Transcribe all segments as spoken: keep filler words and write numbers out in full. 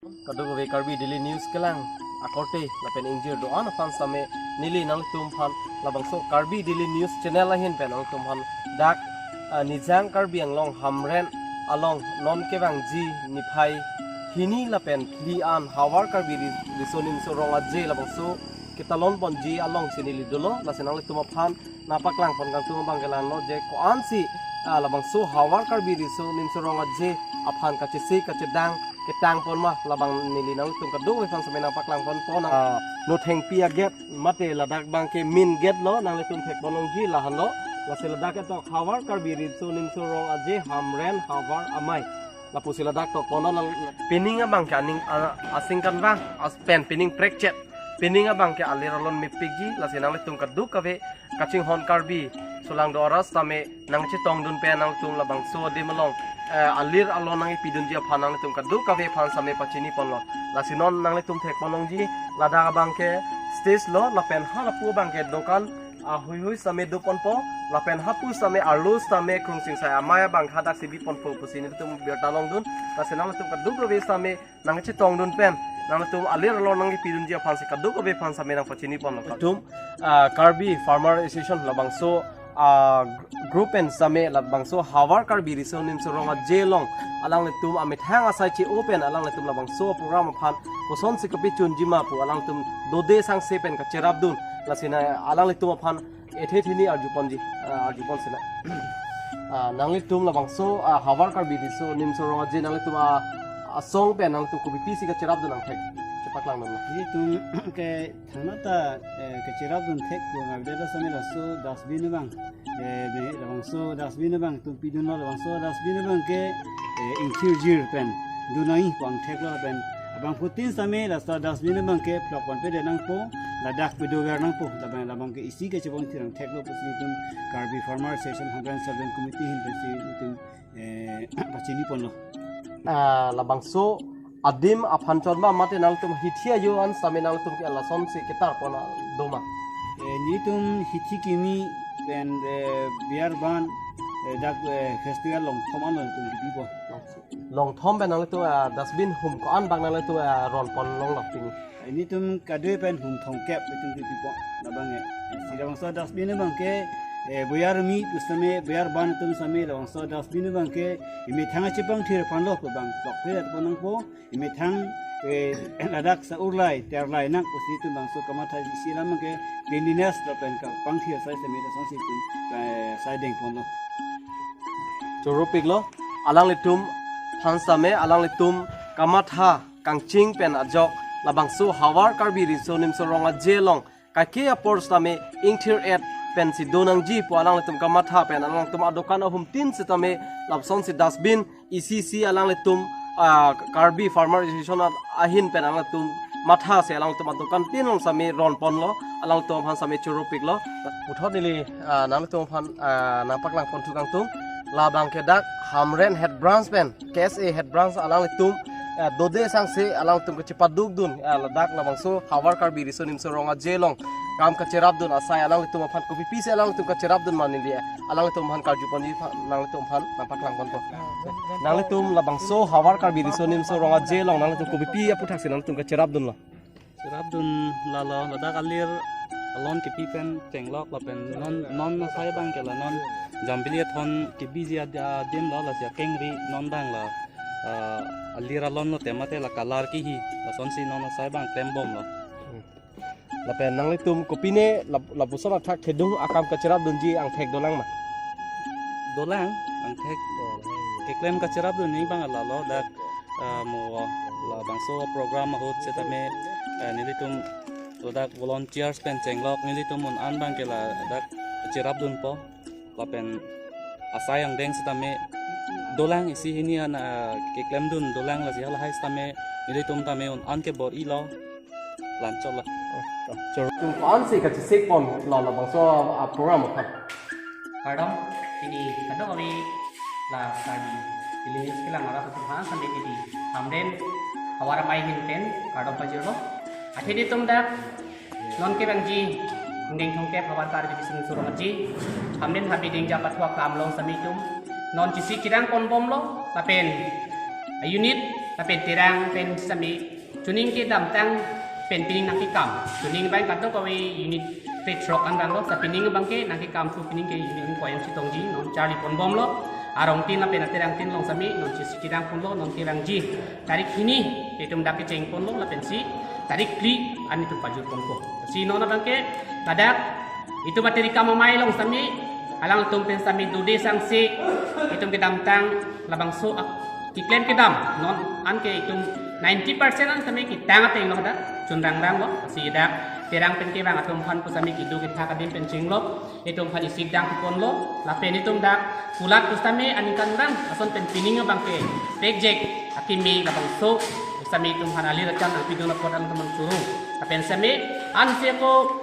Kadokave Karbi Daily News kelang akorte lapen ingjir do-an aphan sitame neli nanglitum aphan labangso Karbi Daily News channel ahin pen nanglitum aphan dak, ah, Nijang Karbi Anglong Hamren along non kevangji niphai hini lapen phli an Havar Karbi Ri-, Riso Nimso Rong Aje labangso ketalon ponji alongsi neli dolo, lasi nanglitum aphan nangpaklang pon kangtung abang ke la-anlo je ko-ansi, ah, labangso Havar Karbi Riso Nimso Rong Aje aphan kachesik kachedang ketang pon ma labang neli nanglitum kadokave aphan sitame nangpaklang ponpo. Ah, Nothengpi a-gate mate ladak abang ke main gate lo, nanglitum thek pon longji la-anlo. Lasi ladak ketok Havar Karbi Riso Nimso Rong Aje Hamren Havar Amei, lapusi ladak tok ponlo. Nang pining abang ke aning, ah, asingkan vang, as pen pining prekchet. Pining abang ke alir alon mepikji, lasi nanglitum kadokave kachinghon Karbi solangdo arat sitame nangchetongdun pen nanglitum labangso adim along, eh, alir alon nangkipidunji aphan nanglitum kadokave aphan sitame pachini ponlo. Lasi non nanglitum thek pon longji, ladak abang ke stage lo, lapen halapu abang ke dokan ahuihui sitame do ponpo, lapen hapu sitame arlo sitame Krungsing Sai Amei abang hadaksi bi ponpo pusi nelitum birta longdun. Lasi nanglitum kadokave sitame nangchetongdun pen nanglitum alir alon nangkipidunji aphansi kadokave aphan sitame nangpachini ponlo. Itum, ah, Karbi Farmer Association labangso, ah, group pen sitame labangso Havar Karbi Riso Nimso Rong Aje along alanglitum amethang asai che-o pen alanglitum labangso program aphan kosonsi kapachunji ma pu alanglitum dode sangse pen kacherapdun. Lasi na alanglitum aphan ethe thini arju ponji, ah, arju pon sina. Ah, nanglitum labangso, ah, Havar Karbi Riso Nimso Rong Aje nanglitum, ah, asong pen nanglitum kopipisi kacherapdun angthek chepaklangdun. Nelitum ke thangnat ta, eh, kacherapdun thek pu nang dela sitame laso dustbin abang, eh, ne labangso dustbin abang itum pidunlo, labangso dustbin abang ke, eh, ingthirjir pen dun nangji pu angthek lo pen abangphutin sitame laso dustbin abang ke phlok ponpe de nangpo, ladak pedover nangpo, labang labang ke isi kachepangthir angthek lo pusi itum Karbi Farmer Association Hamren Sub Zone Committee ahin pensi itum, eh, pachini ponlo. Ah, labangso adim aphan chot ma mate nanglitum hithi ajo an sitame nanglitum ke lasonsi ketar pon do ma? Eh, nelitum hithi kimi pen, eh, biar ban, eh, dak, eh, festival longthom anlo itum kipipo. Longthom pen nanglitum, ah, dustbin hum ko-an bang nanglitum, ah, ron pon longlo pini? Nelitum kadokave pen hum thomkep itum kipipo labang, eh. Si labangso dustbin abang ke, eh, boyar mi pu sitame, boyar ban atum sitame labangso dustbin abang ke emethang chepangthir aphan lo pu bang tokphe pon nangpo, emethang, eh, ladak sa-urlai terlai nang pusi itum bangso kamatha isi alam abang ke cleanliness lapen kapangthir asai sitame lasonsi itum, eh, sai deng ponlo. Choropiklo, alanglitum aphan sitame alanglitum kamatha kangching pen ajok labangso Havar Karbi Riso Nimso Rong Aje along kaike apor sitame ingthir-et pensi do nangji pu alanglitum kamatha pen alanglitum adokan ahumtin sitame lapusonsi dustbin isi isi alanglitum, ah, Karbi Farmer Association ahin pen alanglitum mathasi alanglitum adokantin along sitame ron ponlo, alanglitum aphan sitame choropiklo. Puthot neli, ah, nanglitum aphan, ah, nangpaklang ponthu kangtung. Labang ke dak Hamren Head Branch pen, K S A Head Branch alanglitum, ah, dode sangse alanglitum kachepadukdun, ah, ladak labangso Havar Karbi Riso Nimso Rong Aje along kam kacherapdun asai alanglitum aphan kopipisi alanglitum kacherapdun ma neli, ah, alanglitum aphan karju ponji aphan, nanglitum aphan nangpaklang ponpo. Nanglitum labangso Havar Karbi Riso Nimso Rong Aje along nanglitum kopipi aphuthaksi nanglitum kacherapdunlo? Cherapdun lalo, ladak alir alon kepi pen chenglok lapen non, non asai abang ke la non Jambili Athon kebiji ad-, adim lo, lasi akengri non abang la, ah, alir alon lote mate la color kihi, lasonsi non asai abang klembomlo. Lapen nanglitum kopine lap-, lapuson athak thedung akam kacherapdunji angthek dolang ma? Dolang, angthek. Keklem kacherapdunji abang lalo dak, eh, mo labangso program ahut setame, eh, nelitum ladak volunteers pen chenglok nelitum un-an abang ke ladak kacherapdunpo. Lapen asai angdeng setame dolang, isi hini an, ah, keklemdun dolang, lasi halahai setame nelitum tame un-an ke bor-ilo, lanchotlo. Chor. Itum ko-ansi kachesik ponlo labangso, ah, program aphan? Kardom, pini kadokave la Karbi Daily News kelang arat atum aphan sitame neli Hamren Havar Amei ahin pen kardom pajirlo. Athe nelitum dak non kevangji ingdeng thomkep Havar Karbi Riso Nimso Rong Aje Hamren Habe Dengja Pathua Klam along sitame itum non chesik chedang ponbomlo, lapen unit Lapen Terang pen sami chuning kedamtang pen pining nangkekam. Chuning abang kadokave unit three throk an abang lo, sa pining abangke nangkekam thu pining ke unit ingkoi ansi tongji, non charli ponbomlo. Arong tin lapen Aterang tin along sami non chisi kedang ponlo, non kevangji tarik hini itum dak kecheng ponlo, lapensi tarik phli an itum pajut ponpo. Si non abangke ladak itum Aterang Amei along sami, alangtum pen sami dode sangse itum kedamtang labangso ak-, keklem kedam non anke itum ninety percent an sami ketang ateng lo dak, chunrang rang lo, si dak Terang pen kevang atum aphan pu sami kedo kethak adim pen chinglo, itum aphan isi dang ponlo, lapen itum dak kulat pu sami aningkanrang ason pen pining abangke pekjek akimi labangso sami itum aphan ali racham nangpidun apot an teman churu. Lapen sami ansi ako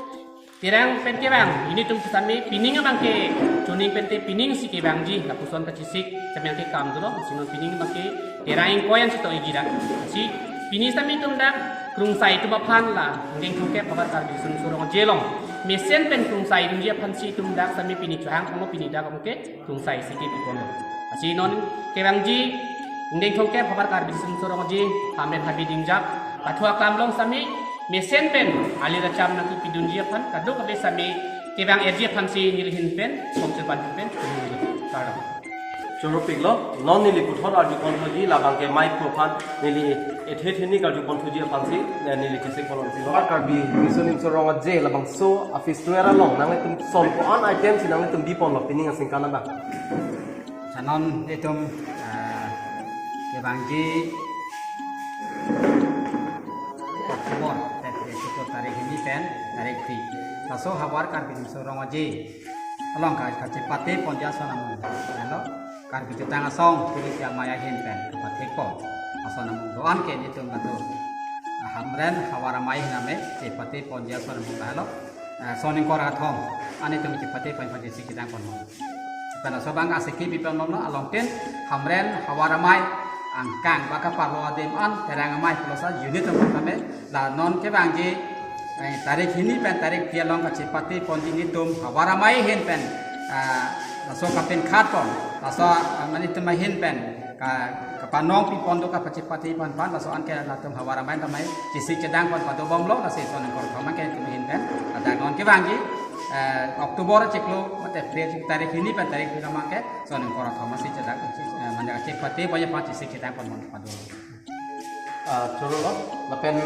Terang pen kevang, ilitum sami pining abangke chuning pen te pining si kevangji, lapuson kachesik sami nangkekam dolo, si non pining abangke Terang ingkoi ansi tongji dak. Si pini sami itum dak krungsai itum aphan la, angdeng thomkep havar Karbi Riso Nimso Rong Aje along mesen pen krungsai itumji aphansi itum dak sami pini chohang ponlo, pini dak abangke krungsai si kepi ponlo. Lasi non kevangji angdeng thomkep havar Karbi Riso Nimso Rong Aje, Hamren Habi Dingjak, pathu aklam along sami mesen pen ali racham nangkepidunji aphan kadokave sami kevang-etji aphansi neli ahin pen, Somchir Bantu pen, kardom. Choro piklo, non neli puthot arju ponthuji, labangke amei aphu aphan neli ethe theni karju ponthuji aphansi, eh, neli chesik ponlo si lo. Karbi Riso Nimso Rong Aje labangso a-festival along nanglitum son ko-an item si nanglitum bi ponlo pining aningkan abang? Sa non itum, eh, kevangji October, te-, te-, tarik hini pen tarik phli. Laso havar Karbi Riso Rong Aje along ka, kachepate ponji ason amung, ano, Karbi Jutang Asong, Karbi Amei ahin pen kapathe pon ason amung do-an ke itum latum Hamren Havar Amei ahin ame chepate ponji ason amung, ano, eh, son ingkoi ra kethom an itum chepate pon pon chesik kedang ponlo. Lapen laso abang asiki piponlo, along tin Hamren Havar Amei angkang ba kaparlo adim an Terang Amei pulote unit atum kame, la non kevangji, eh, tarik hini pen tarik phli along kachepate ponji nelitum Havar Amei ahin pen, ah, laso kapinkhat pon, laso, ah, mane itum ahin pen ka, kapanong pipon do kapachepate pon aphan, laso anke latum Havar Amei tame chesik kedang pon padobomlo, lasi son ingkoi ra kethom ke itum ahin pen, ladak non kevangji, eh, October chiklo, mate April chik tarik hini pen tarik phli along ke son ingkoi ra kethom si chedak, eh, mane chepate ponji aphan chesik kedang pon pon pado. Ah, choro lo, lapen,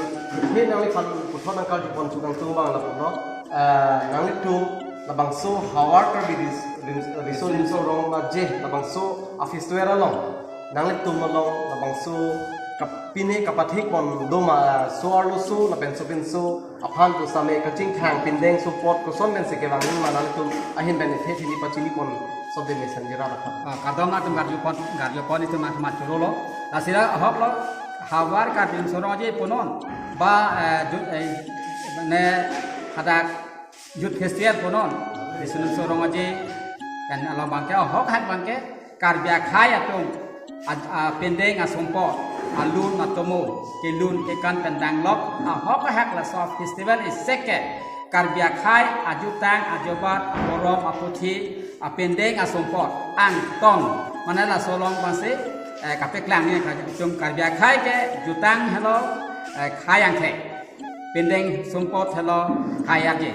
he nangliphan puthot nangkarju pon chukang tung abang lapulo, ah, nanglitum labangso havar Karbi Ris-, Ris-, Riso Nimso Rong Aje labangso a-festival along, nanglitum along labangso kap-, pine kapathe pon do ma, so-arloso lapen sopinso aphan pu sami kachingthang pindeng sumpot koson pensi kevang ma, nanglitum ahin pen ethe theni pachini pon sop de mesen jera rakha. Ah, kardom, atum karju pon, karju pon itum atum choro lo. Lasi la ahok lo, havar Karbi Riso Rong Aje punon, ba, eh, ju-, eh, ne hadak Youth Festival punon, Riso Nimso Rong Aje, kan along abangke, ahok hak abangke, Karbi akhei atum, a, a, pindeng asumpot, alun atomo, kelun kekan pen danglok, ahok ahak laso festival isi ke, Karbi akhei ajutang, ajobat, aborom, aputhi, apindeng asumpot, angton, mane laso along abangsi, eh, kapeklang ni, kachung Karbi akhei ke, jutang helo, eh, khei angthek. Pindeng sumpot helo khei arje.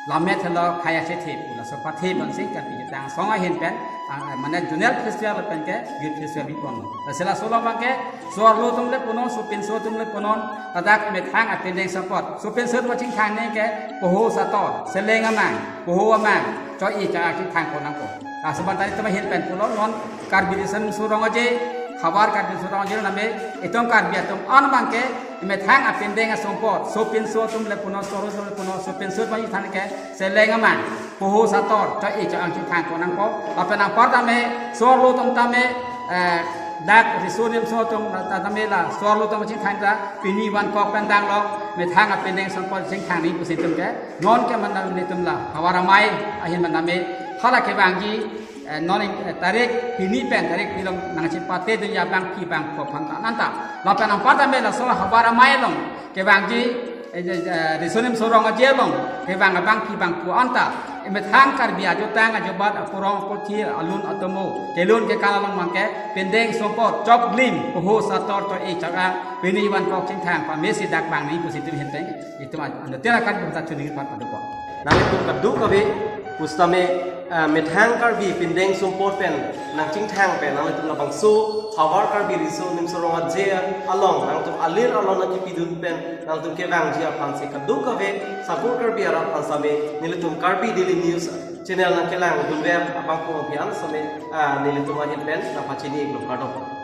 Lammet helo khei arje the pu. Laso pathe pon si Karbi Jutang Asong ahin pen, ah, mane Zonal Festival pen ke Youth Festival bi pon. Lasi laso along abangke, so-arlo atum le punon, sopinso atum le punon, ladak methang apindeng sumpot. Sopinso atum chingthang ni ke, poho sator, seleng amang, poho amang, choi-i choi-ak chingthang pon nangpo. Laso abang tadi itum ahin pen pulo non Karbi Riso Nimso Rong Aje, havar Karbi Riso Rong Aje name, itum Karbi atum an abangke, methang apindeng asumpot, sopinso atum le punon, so-arlo atum le punon, sopinso atum chingthang ke, seleng amang, poho sator, choi-i choi-ak chingthang pon nangpo, lapen anpar tame, so-arlo atum tame, eh, dak Riso Nimso atum ta-, tame la, so-arlo atum chingthang ta, pini van kok pen danglok, methang apindeng asumpot chingthang ni pusi itum ke, non ke mane nelitum la, havar amei ahin mane, hala kevangji, eh, non, eh, tarik hini pen, tarik phli along nangchepate dunji abangpi bangpho aphan ta nanta. Lapen anpar tame laso havar amei along kevangji, Eh, eh, eh, Riso Nimso Rong Aje along kevang abangpi bangphu anta, emethang Karbi ajutang ajubat, aporong aporthi, alun atomo, kelun kekan along abangke pindeng sumpot choklim poho sator to e chakang pini ivan kok chingthang pamesi dak bang ni pusi itum henteng itum an-, anuttin akan kita chuni pat padupo. Nanglitum kadokave pusitame, ah, methang Karbi pindeng sumpot pen nangchingthang pen nanglitum labangso Havar Karbi Riso Nimso Rong Aje along nangtum alir along nangkipidun pen nangtum kevangji aphansi kadokave Sakur Karbi arat aphan sitame nelitum Karbi Daily News channel nangkelangdunver abangphu aphan sitame, ah, nelitum ahin pen nangpachini iklo, kardom.